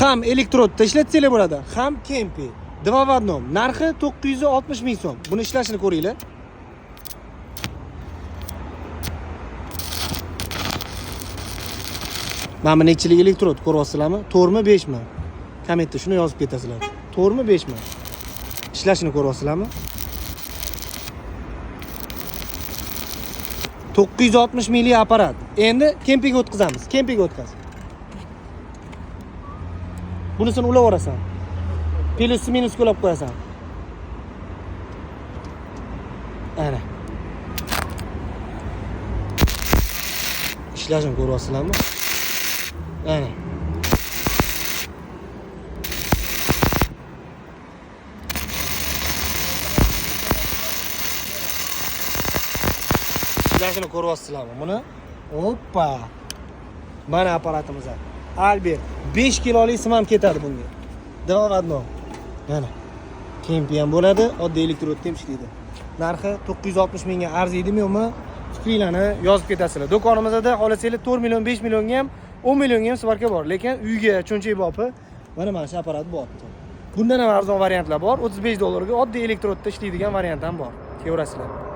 Ham elektrodda ishlatsanglar bo'ladi, ham kempi. Два в одном. Narxi 960 ming so'm. Buni ishlashini ko'ringlar. Mana bu nechilik elektrod ko'ryapsizlarmi? 4 mi, 5 mi? Kommentda shuni yozib ketasizlar. 4 mi, 5 mi? Ishlashini ko'ryapsizlarmi? 960 minglik apparat. Endi kempiga o'tkazamiz. Kempiga o'tkaz. Bunisini ulab yuborasan. Plyusi minusga ulab qo'yasan. Ana. Ishlashini ko'ryapsizlarmi? Ana. Ishlashini ko'ryapsizlarmi buni? Oppa. Mana apparatimiz. Albert 5 kilolik sim ham ketadi bunga. Два в одном. Mana. Kempi ham bo'ladi, oddiy elektrodda ham ishlaydi. Narxi 960 mingga arziydimi yo'qmi? Fikringlarni yozib ketasizlar. Do'konimizda xohlasanglar 4 million, 5 millionga ham, 10 millionga ham svarka bor, lekin uyga cho'nchak bopi mana shu apparat bo'lyapti. Bundan ham arzon variantlar bor. 35 dollarga oddiy elektrodda ishlaydigan variant ham bor. Kelaverasizlar.